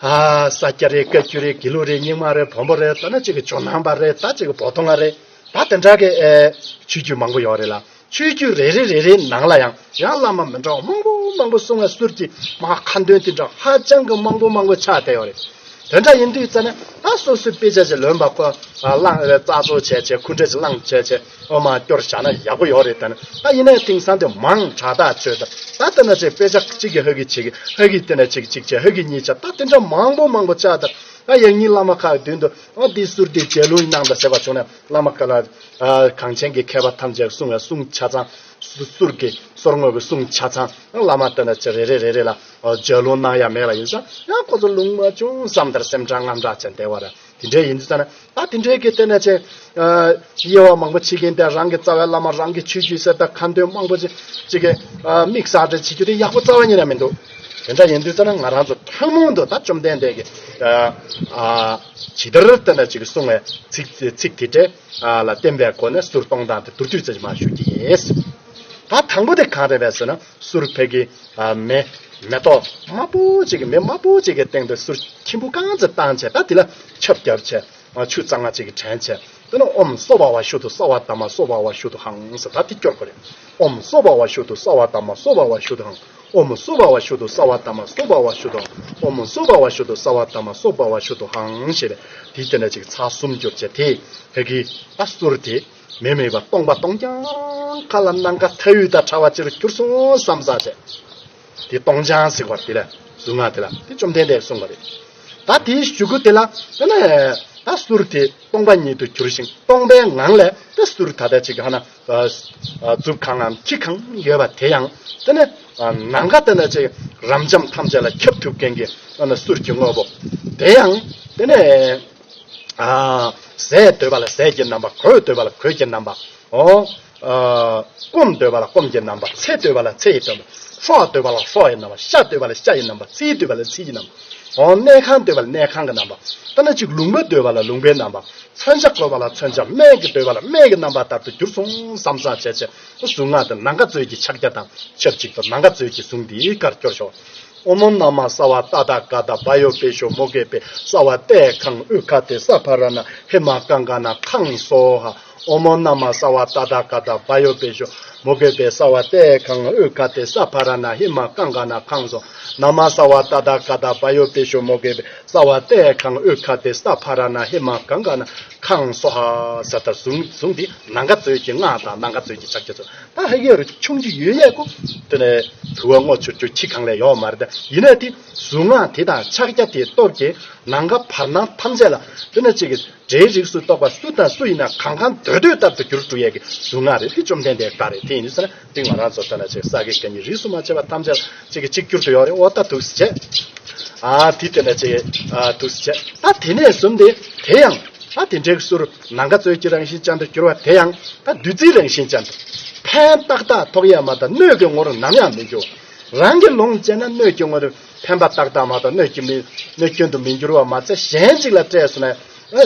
ཨ་ས་སྐྱ་རེད་བཀའ་བརྒྱུད་རེད་དགེ་ལུགས་རེད་རྙིང་མ་རེད་བོན་པོ་རེད་ད་ནི་ཅིག་གི་ཇོ་ནང་པ་རེད་ད་ཅིག་གི་བོ་དོང་ང་རེད་ད་དེ་འདྲ་གི་ཨེ་ཆོས་བརྒྱུད་མང་པོ་ཡོད་རེད་ལ། ཆོས་བརྒྱུད་རེ་རེ་རེ་རེའི་ནང་ལ་ཡང་ཡང་བླ་མ་མི་འདྲ་བ་མང་པོ་མང་པོ་གསུང་བའི་གསུར་གྱི་མ་ཁ་འདོན་དེ་འདྲ་ཧ་ཅང་གི་མང་པོ་མང་པོ་ཆགས་བསྡད་ཡོད་རེད། དེ་འདྲ་ཡིན་དུས་ཙ་ནས་ད་སོ་སོའི་དཔེ་ཆ་ཅིག་ལོན་པ་ཁོ་བླངས་རྩ་རྫོགས་བྱས་བྱས་ཁུ་འདྲ་ཅིག་བླངས་བྱས་བྱས་ཨོ་མ་སྐྱོར་བཞག་ན་ཡག་པོ་ཡོད་རེད། ད་ནི་ད་ཡིན་ནའི་དེང་སང་དེ་མང་དྲགས་ཐག་ཆོད་ད་ད་ལྟ་ན་ཅིག་དཔེ་ཆ་གཅིག་གི་ཧ་གི་ཆེ་གི་ཧ་གི་དེ་ན་ཅིག་གཅིག་བྱས་ཧ་གི་གཉིས་བྱས་ད་དེ་འདྲ་མང་པོ་མང་པོ་ཆགས་ད་ད་ཡང་སྙིང་བླ་མ་ཁག་མདུན་དུ་ཨོ་འདི་གསུར་འདི་རྒྱལ་ལུང་གནང་ད་ཟེར་བ་བྱུང་ན་བླ་མ་ཁ་ལ། གངས་ཅན་གྱི་མཁས་པ་ཐམས་ཅད་གསུང་བའི་གསུང་ཆ་ཚང་། གསུར་གྱི་གསུར་དངོས་ཀྱི་གསུང་ཆ་ཚང་བླ་མ་ལྟ་ན་ཅི་རེ་རེ་རེ་རེ་ལ་རྒྱལ་ལུང་གནང་ཡ་མེད་པ་ཡིན་ཙང་ཡང་ཁོ་ཚོ་ལུང་མ་བྱུང་བསམ་ལྟར་སེམས་ཁྲལ་དངངས་སྐྲག་བྱས་བསྡད་པ་རེད། དེ་འདྲའི་ཡིན་དུས་ཙ་ན་ད་དེ་འདྲའི་གི་ལྟ་ན་ཅི་དབྱེ་བ་མང་པོ་ཕྱེ་མཁན་དེ་རང་གི་རྩ་བའི་བླ་མ་རང་གི་ཆོས་བརྒྱུད་ཟེར་ད་ཁ་འདོན་མང་པོ་ཅིག་ཅིག་གི་དམིགས་བསལ་འདྲ་བྱེད་རྒྱུ་དེ་ཡག་པོ་རྩ་བ་ཉིད་ནས་མི་འདུག་དེ་འདྲ་ཡིན་དུས་ཙ་ན་ང་རང་ཚོ་ཐུན་མོང་དུ་ད་བཅོམ་ལྡན་འདས་ཀྱི་ཇི་ལྟར་ལྟ་ན་ཅིག་གསུང་བའི་ཚིག་ཚིག་དེ་འདྲའི། ལ་བརྟེན་པའི་སྒོ་ནས་གསུར་གཏོང་སྟངས་དེ་མདོར་བསྡུས་ཙམ་ཞིག་མར་ཞུ་རྒྱུ་ཡིན། ད་དང་པོ་དེ་གང་རེད་པས་ཟེར་ན་གསུར་ཕ་གི་མེ་མེ་ཏོག་དམར་པོ་ཅིག་གི་མེ་དམར་པོ་ཅིག་གི་སྟེང་དུ་གསུར་ཁྱིམ་བུ་གང་ཙམ་བཏང་བྱས་ད་དེ་ལ་ཆབ་བརྒྱབ་བྱས་ཆུ་གཙང་མ་ཅིག་གིས་བྲན་བྱས་དེ་ནས་ཨོཾ་སྭ་བྷཱ་ཝ་ཤུདྡྷ་སརྦ་དྷརྨ་སྭ་བྷཱ་ཝ་ཤུདྡྷོ་ཧཾ་ཟེར་ད་དེ་སྐྱོར་དགོས་རེད། ཨོཾ་སྭ་བྷཱ་ཝ་ཤུདྡྷ་སརྦ་དྷརྨ་སྭ་བྷཱ་ཝ་ཤུདྡྷོ་ཧཾ། ཨོཾ་སྭ་བྷཱ་ཝ་ཤུདྡྷ་སརྦ་དྷརྨ་སྭ་བྷཱ་ཝ་ཤུདྡྷོ་ཧཾ། ཨོཾ་སྭ་བྷཱ་ཝ་ཤུདྡྷ་སརྦ་དྷརྨ་སྭ་བྷཱ་ཝ་ཤུདྡྷོ་ཧཾ་ཞེས་པས་དེའི་སྟེང་ན་ཅིག་ཚར་གསུམ་བསྐྱུར་བྱས་དེ་ཕ་གི་ད་གསུར་དེ་མེ་མེད་པ་སྟོང་པ་སྟོང་རྐྱང་ཁ་ལ་ནམ་མཁའ་མཐའ་དབུས་དང་བྲལ་བ་ཅིག་ལ་གྱུར་སོང་བསམ་ས་བྱས། དེ་སྟོང་རྐྱང་ཟེར་བ་དེ་ལ་གཟུངས་སྔགས་དེ་ལ་དེ་བཅོམ་ལྡན་འདས་གསུངས་པ་རེད། ད་དེའི་གཞུག་གུ་དེ་ལ་དེ་ནས་ད་གསུར་དེ་སྟོང་པ་ཉིད་དུ་གྱུར་ཞིང་སྟོང་པའི་ངང་ལས་ད་གསུར་ད་ལྟ་ཅིག་ཧ་ན། མཛུབ་གང་ངམ་ཁྱི་གང་ཡོད་པ་དེ་ཡང་དེ་ནས་ནམ་མཁའ་དེ་ནས་ཅིག་རབ་འབྱམས་ཐམས་ཅད་ལ་ཁྱབ་ཐུབ་མཁན་གྱི་གསུར་གྱི་དངོས་པོ་དེ་ཡང་དེ་ནས་ཟས་འདོད་པ་ལ་ཟས་ཀྱི་རྣམ་པ་གོས་འདོད་པ་ལ་གོས་ཀྱི་རྣམ་པ་ཨོ། སྐོམ་འདོད་པ་ལ་སྐོམ་གྱི་རྣམ་པ་ཚེ་འདོད་པ་ལ་ཚེ་ཡི་རྣམ་པ་ སྲོག་འདོད་པ་ལ་སྲོག་གི་རྣམ་པ། ཤ་འདོད་པ་ལ་ཤ་ཡི་རྣམ་པ། ཚིལ་འདོད་པ་ལ་ཚིལ་གྱི་རྣམ་པ། འོ་གནས་ཁང་འདོད་པ་ལ་གནས་ཁང་གི་རྣམ་པ། ད་ནི་ཅིག་ལུང་པ་འདོད་པ་ལ་ལུང་པའི་རྣམ་པ། མཚོན་ཆ་དགོས་པ་ལ་མཚོན་ཆ། སྨན་གྱི་འདོད་པ་ལ་སྨན་གྱི་རྣམ་པ་ལྟར་དུ་གྱུར་སོང་བསམ་བསམ་བྱས་བྱས། གཟུངས་སྔགས་དེ་ནང་ཁ་ཚོས་ཀྱི་ཕྱག་རྒྱ་དང་ཆབས་ཅིག་ཏུ་ནང་ཁ་ཚོས་ཀྱི་གཟུངས་འདི་གར་སྐྱོར་ཤོག། ཨོ་མོ་ན་མ་ས་བ་ཏ་ཐཱ་ག་ཏ་བ་ཡོ་པེ་ཤོ་མོ་གེ་པེ་ས་བ་ཏེ་ཁང་ཨུ་ཁ་ཏེ་ས་ཕ་ར་ན་ཧེ་མ་ཀང་ཀ་ན་ཁང་སོ་ཧ། ཨོ་མོ་ན་མ་ས་བ་ཏ་ཐཱ་ག་ཏ་བ་ཡོ་པེ་ཤོ་མོ་གེ་པེ་ས་བ་ཏེ་ཁང་ཨུ་ཁ་ཏེ་ས་ཕ་ར་ན་ཧེ་མ་ཀང་ཀ་ན་ཁང་སོ། ན་མ་ས་བ་ཏ་ཐཱ་ག་ཏ་བ་ཡོ་པེ་ཤོ་མོ་གེ་པེ་ས་བ་ཏེ་ཁང་ཨུ་ཁ་ཏེ་ས་ཕ་ར་ན་ཧེ་མ་ཀང་ཀ་ན་ཁང་སོ་ཧ་ཟེར་ལྟར་གཟུངས་གཟུངས་འདི་ནང་ཁ་ཚོས་ཀྱི་སྔགས་དང་ནང་ཁ་ཚོས་ཀྱི་ཕྱག་རྒྱ་ཚོ། ད་ཧེ་གེ་རུ་ཆུང་ཅིག་ཡོད་ཡས་ཀོ། དེ་ནས་དུ་བ་སྔོ་ཆུ་ཆུ་ཁྱི་གང་ལས་ཡོག་མ་རེད། ད་ཡིན་ན་དེ་གཟུངས་སྔགས་དེ་དང་ཕྱག་རྒྱ་དེ་སྟོབས་ཀྱིས་ནང་ཁ་བར་སྣང་ཐམས་ཅད་ལ། དེ་ནས་ཅིག་གི་སྒྲའི་རིགས་སུ་གཏོགས་པ་སུ་དང་སུ་ཡིན་ན་གང་གང་འདོད་འདོད་ལྟར་དུ་གྱུར་འགྲོ་ཡས་ཀྱི་གཟུངས་སྔགས་རེད། དེ་བཅོམ་ལྡན་འདས་བཀའ་རེད། དེ་ཡིན་ཟེར་ན་དེ་ང་རང་ཚོ་ལྟ་ན་ཅིག་ས་དགེ་བཀའ་རྙིང་རིས་སུ་མ་ཆད་པ་ཐམས་ཅད་ཅིག་གི་གཅིག་གྱུར་དུ་ཡོད་རེད། འོ་ད་འདུག་སེ་བྱས། ཨ་དེ་དེ་ནས་ཅིག་ཨ་འདུག་སེ་བྱས། ད་དེ་ནས་བཟུང་སྟེ་དེ་ཡང་། ད་དེ་འདྲའི་གསུར་ནམ་མཁའ་ཚོས་ཀྱི་རང་བཞིན་ཅན་དུ་གྱུར་པ་དེ་ཡང་ད་བདུད་རྩིའི་རང་བཞིན་ཅན་དུ། ཕན་ཏག་ཏག་ཐོགས་ཡས་མ་གཏོགས་གནོད་ཀྱི་ངོར་ནམ་ཡང་མི་འགྱུར། རང་གི་ལོངས་སྤྱད་ན་གནོད་ཀྱི་ངོར་ཕན་པ་ཏག་ཏག་མ་གཏོགས་གནོད་ཀྱི་མི་གནོད་སྐྱོན་དུ་མི་འགྱུར་བ་མ་ཚད་གཞན་ཅིག་ལ་སྤྲད་སོང་ན་ཨེ་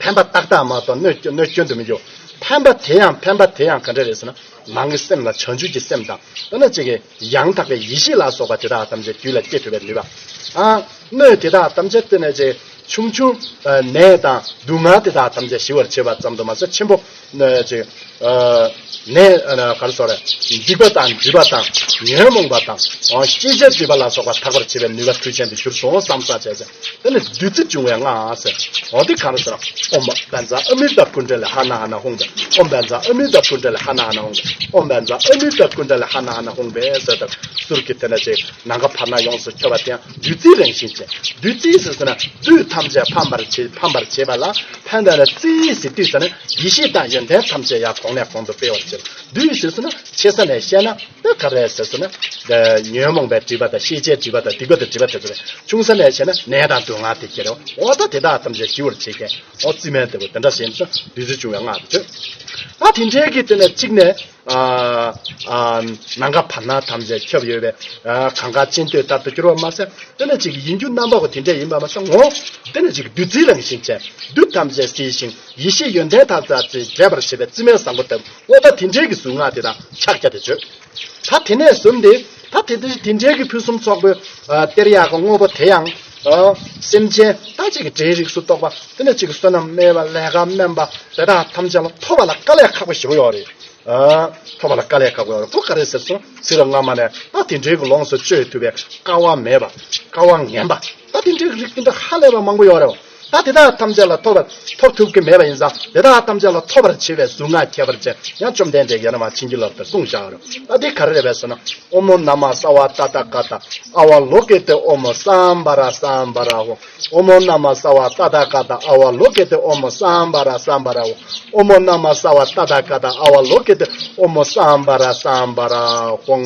ཕན་པ་ཏག་ཏག་མ་གཏོགས་གནོད་སྐྱོན་གནོད་སྐྱོན་དུ་མི་འགྱུར། ཕན་པ་དེ་ཡང་ཕན་པ་དེ་ཡང་ག་འདྲ་རེད་ཟེར་ན། ནང་གི་སེམས་ལ་བྱང་ཆུབ་ཀྱི་སེམས་དང་། ད་ནི་གཅིག་གི་ཡང་དག་པའི་ཡེ་ཤེས་ལ་སོགས་པ་དེ་དག་ཐམས་ཅད་རྒྱུད་ལ་སྐྱེ་ཐུབ་པའི་ནུས་པ། ཨ། གནོད་དེ་དག་ཐམས་ཅད་དེ་ནས་ཅིག་ཆུང་ཆུང་། ཨ། ནད་དང་སྡུག་བསྔལ་དེ་དག་ཐམས་ཅད་ཞི་བར་བྱེད་པ་ཙམ་དུ་མ་ཟད། ཆེན་པོ་ནད་ཅིག་ཨ། ནད་ཨ། ག་རེ་ཟེར་རེད། སྡིག་པ་དང་སྒྲིབ་པ་དང་ཉོན་མོངས་པ་དང་། ཨ། ཤེས་བྱའི་སྒྲིབ་པ་ལ་སོགས་པ་དག་པར་བྱེད་པའི་ནུས་པ་མཐུ་ཅན་དུ་གྱུར་སོང་བསམ་ས་བྱས་ཚེ། དེ་ནི་བདུད་རྩི་འབྱུང་བའི་སྔགས་ཟེར། འོ་དེ་གང་རེད་ཟེར་ན། ཨོཾ་བཛྲ་ཨ་མི་ཏྲ་ཀུན་ཌ་ལི་ཧ་ན་ཧ་ན་ཧཱུྃ་ཕཊ། ཨོཾ་བཛྲ་ཨ་མི་ཏྲ་ཀུན་ཌ་ལི་ཧ་ན་ཧ་ན་ཧཱུྃ་ཕཊ། ཨོཾ་བཛྲ་ཨ་མི་ཏྲ་ཀུན་ཌ་ལི་ཧ་ན་ཧ་ན་ཧཱུྃ་ཕཊ་ཟེར་ལྟར་གསུར་གྱི་དེ་ནས་ཅིག་ནམ་མཁའ་བར་སྣང་ཡོངས་སུ་ཁྱབ་པ་དེ་ཡང་བདུད་རྩིའི་རང་བཞིན་ཅན། བདུད་རྩི་ཟེར་ཟེར་ན་བདུད་ཐམས་ཅད་ཕམ་པར་བྱེད་ཕམ་པར་བྱེད་པ་ལ་ཕན་པ་ལ། རྩི་ཟེར་དུས་ཟེར་ན་ཡེ་ཤེས་དང་ཡོན་ཏན་ཐམས་ཅད་ཡང་གོང་ནས་གོང་དུ་སྤེལ་བར་བྱེད། བདུད་ཟེར་ཟེར་ན་ཆེ་ས་ནས་བཤད་ན། ད་ག་རེ་ཟེར་ཟེར་ན། ཉོན་མོངས་པའི་སྒྲིབ་པ་དང་ཤེས་བྱའི་སྒྲིབ་པ་དང་སྡིག་པ་དང་སྒྲིབ་པ་དེ་ཚོ་རེད། ཆུང་ས་ནས་བྱས་ན་ནད་དང་སྡུག་བསྔལ་དེ་སྐྱེ་རོ། འོ་ད་དེ་དག་ཐམས་ཅད་ཞི་བར་བྱེད་མཁན། འོ་རྩི་སྨན་དེ་བོ་དེ་འདྲ་ཞིག་ཡིན་ཙང་བདུད་རྩི་འབྱུང་བའི་སྔགས་དེ་བརྗོད། ད་དེ་འདྲའི་གི་དེ་ནས་གཅིག་ནས། ཨ་ཨ་ནམ་མཁའ་བར་སྣང་ཐམས་ཅད་ཁྱབ་ཡོད་པའི་ཨ་གང་ག་ཅན་ཏོག་ལྟར་དུ་གྱུར་པ་མ་ཟད། དེ་ནས་ཅིག་ཡིན་རྒྱུ་རྣམ་པ་བོ་དེ་འདྲ་ཡིན་པ་མ་ཟད། འོ་དེ་ནས་ཅིག་བདུད་རྩིའི་རང་བཞིན་ཅན། བདུད་ཐམས་ཅད་བསིལ་ཞིང་ཡེ་ཤེས་ཡོན་ཏན་དག་ཙམ་ཅིག་འདྲེས་པར་བྱེད་པའི་རྩི་སྨན་བཟང་པོ་ལྟ་བུ། འོ་ད་དེ་འདྲའི་གི་གཟུངས་སྔགས་དེ་དང་ཕྱག་རྒྱ་དེ་བརྗོད། ད་དེ་ནས་བཟུང་སྟེ་ད་དེ་དེ་དེ་འདྲའི་གི་ཕུན་སུམ་ཚོགས་པའི་ཨ་གཏེར་ཡག་གི་དངོས་པོ་དེ་ཡང་། ཨ་སེམས་ཅན་ད་ཅིག་གི་སྒྲའི་རིགས་སུ་གཏོགས་པ་དེ་ནས་ཅིག་གི་བསོད་ནམས་དམན་པ་ལས་ཀ་དམན་པ་དེ་དག་ཐམས་ཅད་ལ་ཐོབ་པ་ལ་དཀའ་ལས་ཁག་པོ་ཞེ་པོ་ཡོད་རེད། ཨ་ཐོབ་པ་ལ་དཀའ་ལས་ཁག་པོ་ཡོད་རེད། ཁོ་ག་རེ་ཟེར་སོང་། ཚེ་རབས་སྔ་མ་ནས་ད་དེ་འདྲའི་གི་ལོངས་སུ་སྤྱོད་ཐུབ་པའི་དཀའ་བ་མེད་པ། དཀའ་བ་ངན་པ། ད་དེ་འདྲའི་གི་རིགས་དེ་འདྲ་ཧ་ལས་པ་མང་པོ་ཡོད་རེད་བ། ད་དེ་དག་ཐམས་ཅད་ལ་ཐོབ་པར་ཐོབ་ཐུབ་ཀྱི་མེད་པ་ཡིན་ཙང་། དེ་དག་ཐམས་ཅད་ལ་ཐོབ་པར་བྱེད་པའི་གཟུངས་སྔགས་ཁྱད་པར་ཅན་ཡང་བཅོམ་ལྡན་འདས་ཡ་ན་མ་བྱིན་གྱིས་བརླབས་ཏེ་གསུངས་བཞག་རེད། ད་དེ་ག་རེ་རེད་པས་ཟེར་ན། ཨོ་མོ་ན་མ་ས་བ་ཏ་ཐཱ་ག་ཏ་ཨ་བ་ལོ་ཀེ་ཏེ་ཨོ་མོ་སམ་བྷ་ར་སམ་བྷ་ར་ཧོ། ཨོ་མོ་ན་མ་ས་བ་ཏ་ཐཱ་ག་ཏ་ཨ་བ་ལོ་ཀེ་ཏེ་ཨོ་མོ་སམ་བྷ་ར་སམ་བྷ་ར་ཧོ། ཨོ་མོ་ན་མ་ས་བ་ཏ་ཐཱ་ག་ཏ་ཨ་བ་ལོ་ཀེ་ཏེ་ཨོ་མོ་སམ་བྷ་ར་སམ་བྷ་ར་ཧོ།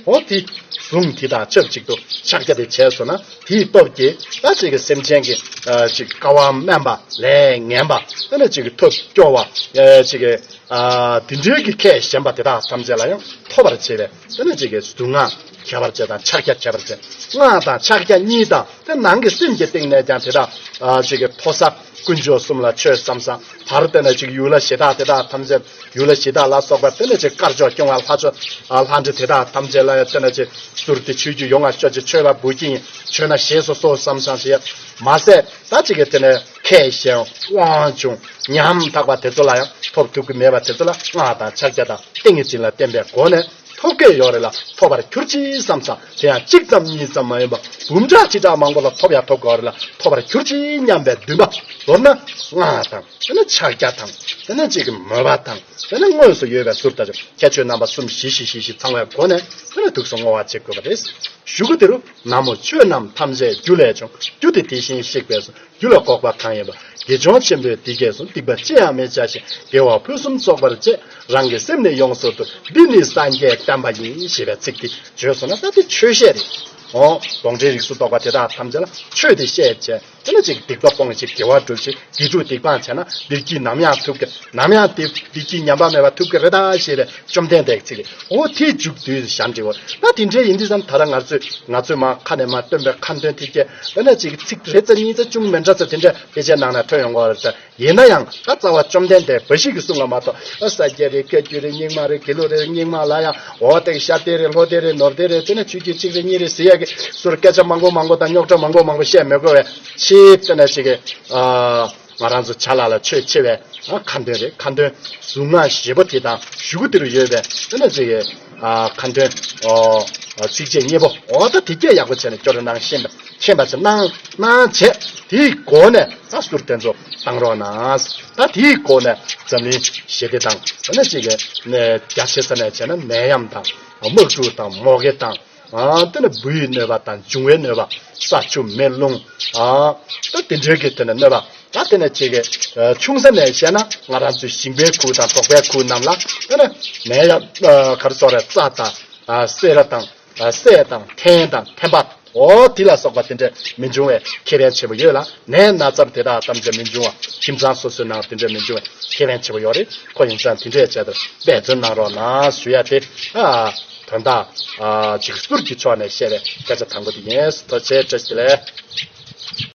འོ་དེ་གཟུངས་དེ་དང་ཆབས་ཅིག་ཏུ་ཕྱག་རྒྱ་དེ་བྱས་སོང་ན། དེའི་སྟོབས་ཀྱིས་ད་ཅིག་གི་སེམས་ཅན་གྱི་ཨ་ཅིག་དཀའ་བ་དམན་པ་ལས་ངན་པ། དེ་ནས་ཅིག་གི་ཐབས་སྐྱོ་བ། ཨ་ཅིག་གི་ཨ་དེ་འདྲའི་གི་ཁས་ཞན་པ་དེ་དག་ཐམས་ཅད་ལ་ཡང་ཐོབ་པར་བྱེད་པའི་དེ་ནས་ཅིག་གི་གཟུངས་སྔགས་ཁྱད་པར་ཅན་དང་ཕྱག་རྒྱ་ཁྱད་པར་ཅན། སྔགས་དང་ཕྱག་རྒྱ་གཉིས་དང་དེ་ནང་གི་སེམས་ཀྱི་སྟེང་ནས་ཀྱང་དེ་དག་ཨ་ཅིག་གི་མཐོ་ས་དཀོན་མཆོག་གསུམ་ལ་མཆོད་བསམ་ས། བར་དེ་ནས་ཅིག་ཡུལ་ལ་གཞི་བདག་དེ་དག་ཐམས་ཅད། ཡུལ་ལ་གཞི་བདག་ལ་སོགས་པ་དེ་ནས་ཅིག་དཀར་ཕྱོགས་སྐྱོང་བ་ལྷ་ཕྱོགས་ཨ་ལྷ་འདྲེ་དེ་དག་ཐམས་ཅད་ལ་ཡང་དེ་ནས་ཅིག་གསུར་དེ་མཆོད་རྒྱུ་ཡོང་བ་ཤོག་ཅིག་མཆོད་པ་འབུལ་གྱི་ཡིན། མཆོད་ན་བཞེས་སུ་གསོལ་བསམ་བསམ་ཞེས་མ་ཟད། ད་ཅིག་གི་དེ་ནས་ཁས་ཞན་དབང་ཆུང་ཉམ་ཐག་པ་དེ་ཚོ་ལ་ཡང་ཐོབ་ཐུབ་ཀྱི་མེད་པ་དེ་ཚོ་ལ་སྔགས་དང་ཕྱག་རྒྱ་དང་ཏིང་ངེ་འཛིན་ལ་བརྟེན་པའི་སྒོ་ནས་ཐོབ་ཀྱི་ཡོད་རེད་ལ། ཐོབ་པར་གྱུར་ཅིག་བསམ་ས། དེ་ཡང་གཅིག་ཙམ་གཉིས་ཙམ་མ་ཡིན་པ་འབུམ་ཕྲག་ཁྲི་ཕྲག་མང་པོ་ལ་ཐོབ་ཡང་ཐོབ་དགོས་རེད་ལ། ཐོབ་པར་གྱུར་ཅིག་སྙམ་པའི་འདུན་པ། མདོར་ན་སྔགས་དང་། དེ་ནས་ཕྱག་རྒྱ་དང་། དེ་ནས་གཅིག་གི་མོས་པ་དང་། དེ་ནས་དངོས་སུ་ཡོད་པའི་ཟུར་དང་ཁྱད་ཆོས་རྣམ་པ་གསུམ་བཞི་བཞི་བཞི་བཞི་ཚང་བའི་སྒོ་ནས། དེ་ནས་ཐུགས་སུ་བསྔོ་བ་བྱེད་དགོས་པ་རེད། གཞུག་གུ་དེ་རུ་ན་མོ་ཆོས་རྣམས་ཐམས་ཅད་རྒྱུ་ལས་བྱུང་། རྒྱུ་དེ་དེ་བཞིན་གཤེགས་པས་སོ། རྒྱུ་ལ་འགོག་པ་གང་ཡིན་པ། དགེ་སྦྱོང་ཆེན་པོས་འདི་སྐད་གསུངས། སྡིག་པ་ཅི་ཡང་མི་བྱ་ཞིང་། དགེ་བ་ཕུན་སུམ་ཚོགས་པར་སྤྱད། རང་གི་སེམས་ནི་ཡོངས་སུ་འདུལ། འདི་ནི་སངས་རྒྱས་བསྟན་པ་ཡིན། ཞེས་པའི་ཚིག་འདི་བརྗོད་སོང་ན། ད་དེ་ཆོས་བཤད་རེད། འོ། དོང་ཁྲའི་རིགས་སུ་གཏོགས་པ་དེ་དག་ཐམས་ཅད་ལ་ཆོས་དེ་བཤད་བྱས། དེ་ནས་ཅིག་སྡིག་པ་སྤོང་ཅིག་དགེ་བ་སྒྲུབ་ཅིག་དགེ་ཕྲུག་སྡིག་སྤང་བྱས་ན་བདེ་སྐྱིད་ནམ་ཡང་ཐོབ་ཀྱི། ནམ་ཡང་བདེ་བདེ་སྐྱིད་ཉམས་པ་མེད་པ་ཐོབ་ཀྱི་རེད་ད་ཞེས་པའི་བཅོམ་ལྡན་འདས་ཀྱི་ཚིག་རེད། འོ་དེའི་མཇུག་བསྡུས་ཞལ་འདྲི་བ། ད་དེ་འདྲའི་ཡིན་དུས་ཙམ་ད་ལྟ་ང་ཚོས་ང་ཚོས་མ་ཁ་ནས་མ་བཏོན་པའི་ཁ་འདོན་དེ་སྐད་དེ་ནས་ཅིག་ཚིག་རེ་ཙམ་གཉིས་ཙམ་ཅུང་མི་འདྲ་ཙམ་དེ་འདྲ་ཕལ་ཆེར་ནང་ན་ཐོན་ཡོང་གི་རེད། ཡིན་ན་ཡང་ད་རྩ་བ་བཅོམ་ལྡན་འདས་འབའ་ཞིག་གིས་གསུངས་པ་མ་གཏོགས། ཨ་ས་སྐྱ་རེད། བཀའ་བརྒྱུད་རེད། རྙིང་མ་རེད། དགེ་ལུགས་རེད། རྙིང་མ་ལ་ཡང་འོ་དེ་ཤར་ཏེ་རེད། ལྷོ་ཏེ་རེད། ནོར་ཏེ་རེད། དེ་ནས་ཆོས་བརྒྱུད་གཅིག་རེད། གཉིས་རེད་ཟེར་ཡ་གི་ཟུར་སྐད་ཆ་མང་པོ་མང་པོ་དང་རྙོག་དྲ་མང་པོ་མང་པོ་བཤད་མི་དགོས་པའི་ཆེད་དེ་ནས་ཅིག་གི་ཨ་ང་རང་ཚོ་བྱ་ལ་ལ་ཆོས་ཆེ་བའི་ཨ་ཁ་འདོན་རེད། ཁ་འདོན་གཟུངས་སྔགས་བཞི་པོ་དེ་དང་གཞུག་གུ་དེ་རུ་ཡོད་པའི་དེ་ནས་ཅིག་གི་ཨ་ཁ་འདོན་ཨོ་ཚིགས་བཅད་གཉིས་པོ་འོ་ད་དེ་སྐད་ཡག་པོ་བྱས་ནས་སྐྱོར་གནང་ཤེས་པ། མཁྱེན་པ་ཚོས་གནང་གནང་བྱས། དེའི་སྒོ་ནས་ད་ཟུར་དེ་ཚོ་བཏང་རོགས་གནང་། ད་དེའི་སྒོ་ནས་འཛམ་གླིང་ཞི་བདེ་དང་། ད་ནི་གཅིག་གི་ནས་རྒྱ་ཆེ་ས་ནས་བྱས་ན་ནད་ཡམས་དང་། དམག་འཁྲུག་དང་། མུ་གེ་དང་། ཨ་དེ་ནི་འབུ་ཡི་གནོད་པ་དང་། འབྱུང་བའི་གནོད་པ། ས་ཆུ་མེ་རླུང་། ཨ་ད་དེ་འདྲའི་གི་དེ་ནི་གནོད་པ། ད་དེ་ནི་གཅིག་གི་ཆུང་ས་ནས་བཤད་ན་ང་རང་ཚོའི་ཞིང་པའི་ཁུལ་དང་འབྲོག་པའི་ཁུལ་རྣམས་ལ་དེ་ནི་ནད་ཡམས་ག་རེ་ཟེར་རེད། རྩྭ་དང་། ཨ་སེར་དང་། ཨ་སྲས་དང་། ཐན་དང་། ཐན་པ། འོ་དེ་ལ་སོགས་པ་དེ་འདྲ་མི་འབྱུང་བའི་ཁེ་ཕན་ཆེན་པོ་ཡོད་ལ། ནད་ན་ཚ་དེ་དག་ཐམས་ཅད་མི་འབྱུང་བ། ཁྱིམ་ཚང་སོ་སོའི་ནང་དེ་འདྲ་མི་འབྱུང་བའི་ཁེ་ཕན་ཆེན་པོ་ཡོད་རེད། ཁོ་ཡིན་ཙང་དེ་འདྲའི་ཆེད་དུ་འབད་བརྩོན་གནང་རོགས་གནང་ཞུ་ཡ་དེ། ཨ་དོན་དག་ཨ་ཅིག་ཟུར་གྱི་ཕྱོགས་ནས་བཤད་པའི་སྐད་ཆ་དང་པོ་དེ་ཡིན། ཐུགས་རྗེ་ཆེ། བཀྲ་ཤིས་བདེ་ལེགས།